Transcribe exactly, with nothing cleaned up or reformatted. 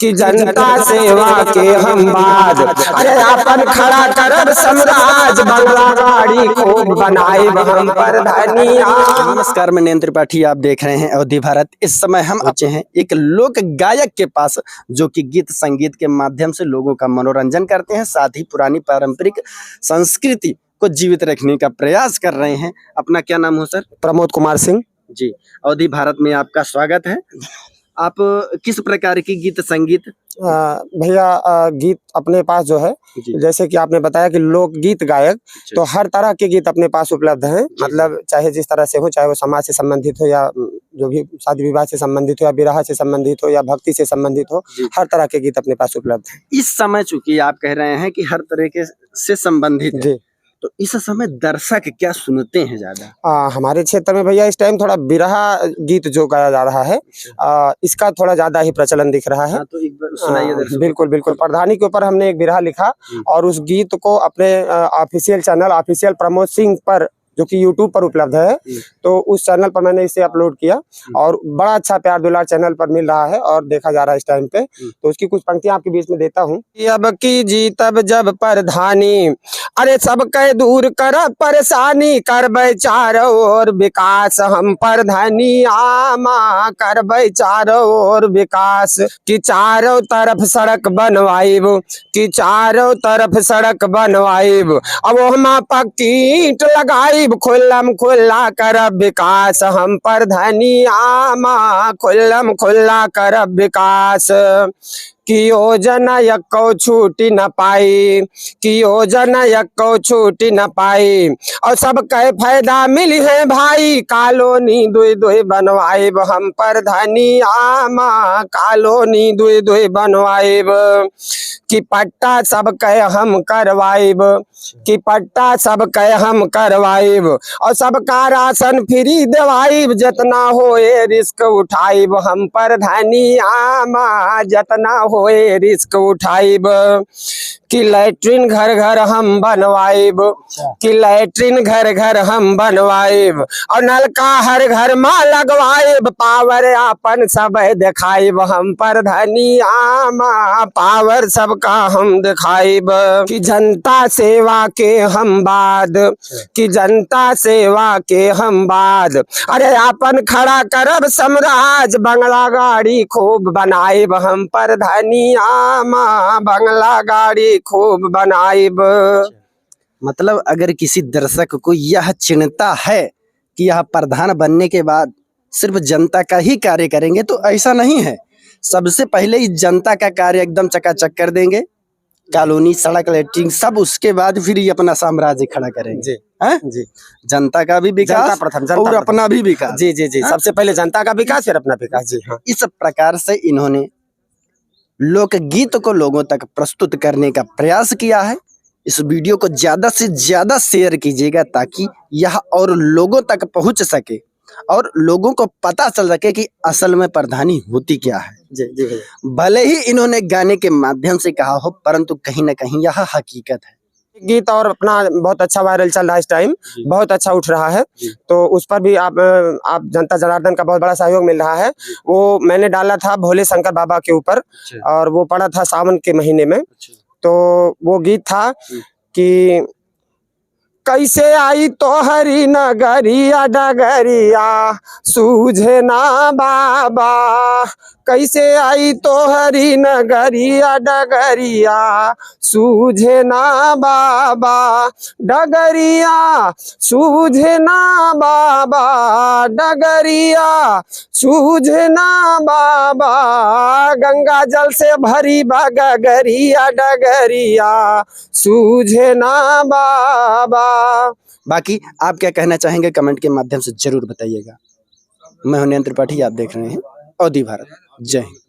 कि जनता सेवा के हम बाद, अरे आपन खड़ा करब साम्राज्य, बंगला गाड़ी खूब बनाइब हम प्रधानिया। नमस्कार, मैं नयन त्रिपाठी, आप देख रहे हैं अवधी भारत। इस समय हम पहुंचे हैं एक लोक गायक के पास, जो कि गीत संगीत के माध्यम से लोगों का मनोरंजन करते हैं, साथ ही पुरानी पारंपरिक संस्कृति को जीवित रखने का प्रयास कर रहे हैं। अपना क्या नाम हो सर? प्रमोद कुमार सिंह। जी, अवधी भारत में आपका स्वागत है। आप किस प्रकार की गीत संगीत? अ, भैया, अ, गीत अपने पास जो है, जी। जैसे कि आपने बताया कि लोकगीत गायक, जी। तो हर तरह के गीत अपने पास उपलब्ध हैं। जी। मतलब, चाहे जिस तरह से हो, चाहे वो समाज से संबंधित हो या, उम, जो भी शादी विवाह से संबंधित हो या बिरहा से संबंधित हो या भक्ति से संबंधित हो, जी। हर तरह के गीत अपने पास उपलब्ध हैं। इस समय चूंकि आप कह रहे हैं कि हर तरह के से संबंधित है, जी। तो इस समय दर्शक क्या सुनते हैं ज्यादा? आ, हमारे क्षेत्र में भैया इस टाइम थोड़ा बिरहा गीत जो गाया जा रहा है, अच्छा। आ, इसका थोड़ा ज्यादा ही प्रचलन दिख रहा है। हाँ, तो एक बार सुनाइए आ, दर्शकों को। बिल्कुल, बिल्कुल। प्रधानी के ऊपर हमने एक बिरहा लिखा हम्म। और उस गीत को अपने, आ, ऑफिशियल चैनल, ऑफिशियल प्रमोद सिंह पर, जो कि YouTube पर उपलब्ध है, हम्म। तो उस चैनल पर मैंने इसे अपलोड किया हम्म। और बड़ा अच्छा प्यार दुलार चैनल पर मिल रहा है और देखा जा रहा है इस टाइम पे। हम्म। तो उसकी कुछ पंक्तियां आपके बीच में देता हूँ। कि अब की जीतब जब प्रधानी, अरे सबके दूर करब परेशानी, करबै चारों ओर विकास हम प्रधानी आमा, करबै चारों ओर विकास। कि चारों तरफ सड़क बनवाइब, कि चारों तरफ सड़क बनवाइब, अब ओहमा पक्की ईंट लगाइब, खुल्लम खुल्ला करब विकास हम प्रधानी आमा, खुल्लम खुल्ला करब विकास। कि योजना यक्को छूटी न पाई, कि योजना यक्को छूटी न पाई, और सबके फायदा मिली है भाई, कॉलोनी दुई दुई बनवाइब हम प्रधानी आमा, कॉलोनी दुई दुई बनवाइब। कि पट्टा सबके हम करवाइब, कि पट्टा सबके हम करवाइब, और सबका राशन फ्री देवाइब, जितना होए रिस्क उठाइब हम प्रधानी आमा, जितना होए रिस्क उठाइब। कि लैट्रिन घर घर हम बनवाइब, अच्छा। कि लैट्रिन घर घर हम बनवाइब, और नलका हर घर मा लगवाइब, पावर आपन सब देखाइब हम प्रधानी आमा, पावर सबका हम देखाइब। कि जनता सेवा के हम बाद, अच्छा। कि जनता सेवा के हम बाद, अरे आपन खड़ा करब साम्राज्य, बंगला गाड़ी खूब बनाइब हम प्रधानी आमा, बंगला गाड़ी खूब बनाइब। मतलब, अगर किसी दर्शक को यह चिंता है कि यह प्रधान बनने के बाद सिर्फ जनता का ही कार्य करेंगे, तो ऐसा नहीं है। सबसे पहले इस जनता का कार्य एकदम चकाचक कर देंगे, कॉलोनी, सड़क, लैट्रिन, सब, उसके बाद फिर ये अपना साम्राज्य खड़ा करेंगे। जी। हैं? जी। जनता का भी विकास जनता प्रथम, जनता और प्रथम। अपना भी विकास। जी, जी, जी। हैं? सबसे पहले जनता का विकास, फिर अपना विकास। जी, हाँ। इस प्रकार से इन्होंने लोकगीत को लोगों तक प्रस्तुत करने का प्रयास किया है। इस वीडियो को ज्यादा से ज्यादा शेयर कीजिएगा, ताकि यह और लोगों तक पहुंच सके और लोगों को पता चल सके कि असल में प्रधानी होती क्या है। जी, जी भैया। भले ही इन्होंने गाने के माध्यम से कहा हो, परंतु कहीं ना कहीं यह हकीकत है। गीत और अपना बहुत अच्छा वायरल चल रहा है इस टाइम, जी। बहुत अच्छा उठ रहा है। जी। तो उस पर भी आप, अ, आप जनता जनार्दन का बहुत बड़ा सहयोग मिल रहा है। जी। वो मैंने डाला था भोले शंकर बाबा के ऊपर, अच्छा। और वो पड़ा था सावन के महीने में। अच्छा। तो वो गीत था हम्म। कि कैसे आई तोहरी नगरिया डगरिया सूझे ना बाबा, कैसे आई तोहरी नगरिया डगरिया सूझे ना बाबा, डगरिया सूझे ना बाबा, डगरिया सूझे ना बाबा, गंगा जल से भरी बा गगरिया डगरिया सूझे ना बाबा। बाकी आप क्या कहना चाहेंगे, कमेंट के माध्यम से जरूर बताइएगा। मैं हूं नयन त्रिपाठी, आप देख रहे हैं अवधी भारत। जय हिंद।